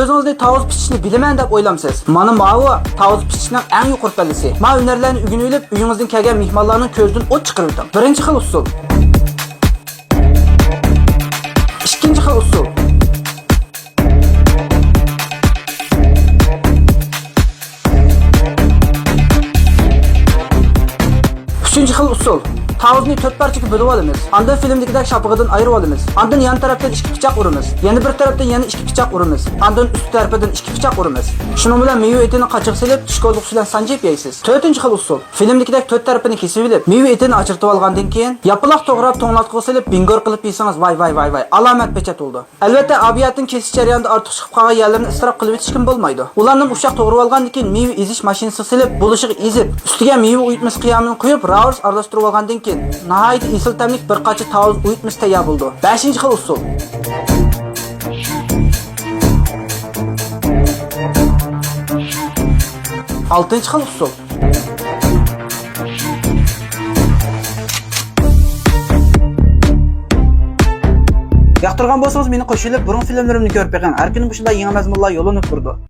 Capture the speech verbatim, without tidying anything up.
ئۆزىڭىزنى تاۋۇز پىچىشنى بىلىمەن دەپ ئويلامسىز؟ مانا ماۋۇ تاۋۇز پىچىشنىڭ ئەڭ يۇقىرى پەللىسى. ماۋۇ ھۈنەرلەرنى ئۆگىنىۋېلىپ، ئۆيىڭىزدىن كەلگەن مېھمانلارنىڭ كۆزىدىن ئوت چىقىرىۋېتىڭ. بىرىنچى خىل ئۇسۇل. ئىككىنچى خىل ئۇسۇل. ئۈچىنچى خىل ئۇسۇل. تاۋۇزنى تۆت پارچىگە بۆلۈۋالىمىز. ئاندىن فىلىمدىكىدەك شاپىقىدىن ئايرىۋالىمىز. ئاندىن يان تەرەپتىن ئىككى پىچاق ئۇرىمىز. يەنە بىر تەرەپتىن يەنە ئىككى پىچاق ئۇرىمىز. ئاندىن ئۈستى تەرىپىدىن ئىككى پىچاق ئۇرىمىز. شۇنىڭ بىلەن مېۋە ئېتىنى قاچىغا سېلىپ، چۈشكە ئوزۇقچى بىلەن سانجىپ يەيسىز. تۆتىنچى خىل ئۇسۇل. فىلىمدىكىدەك تۆت تەرىپىنى كېسىۋېلىپ، مېۋە ئېتىنى ئاجرىتىۋالغاندىن كېيىن، ياپىلاق توغراپ توڭلاتقۇغا سېلىپ، بىڭگور قىلىپ يېسىڭىز، ۋاي، ۋاي، ۋاي، ۋاي، ئالامەت پېچەت بولىدۇ. ئەلۋەتتە، ئابىيەتتىن كېسىش جەريانىدا ئارتۇق چىقىپ قالغان يەرلىرىنى ئىسراپ قىلىۋېتىشكىمۇ بولمايدۇ. ئۇلارنىمۇ ئۇششاق توغرىۋالغاندىن كېيىن، مېۋە ئېزىش ماشىنىسىغا سېلىپ، بولۇشىغا ئېزىپ، ئۈستىگە مېۋە ئۇيۇتمىسى قىيامىنى قۇيۇپ، راۋۇرس ئارىلاشتۇرۇۋالغاندىن كېيىن، ناھايىتى ئېسىل تەملىك بىر قاچا تاۋۇز ئۇيۇتمىسى تەييار بولىدۇ. بەشىنچى خىل ئۇسۇل. ئالتىنچى خىل ئۇسۇل. ياقتۇرغان بولسىڭىز، مېنى قوشۇۋېلىپ، بۇرۇنقى فىلىملىرىمنى كۆرۈپ بېقىڭ. ھەر كۈنى مۇشۇنداق يېڭى مەزمۇنلار يوللىنىپ تۇرىدۇ.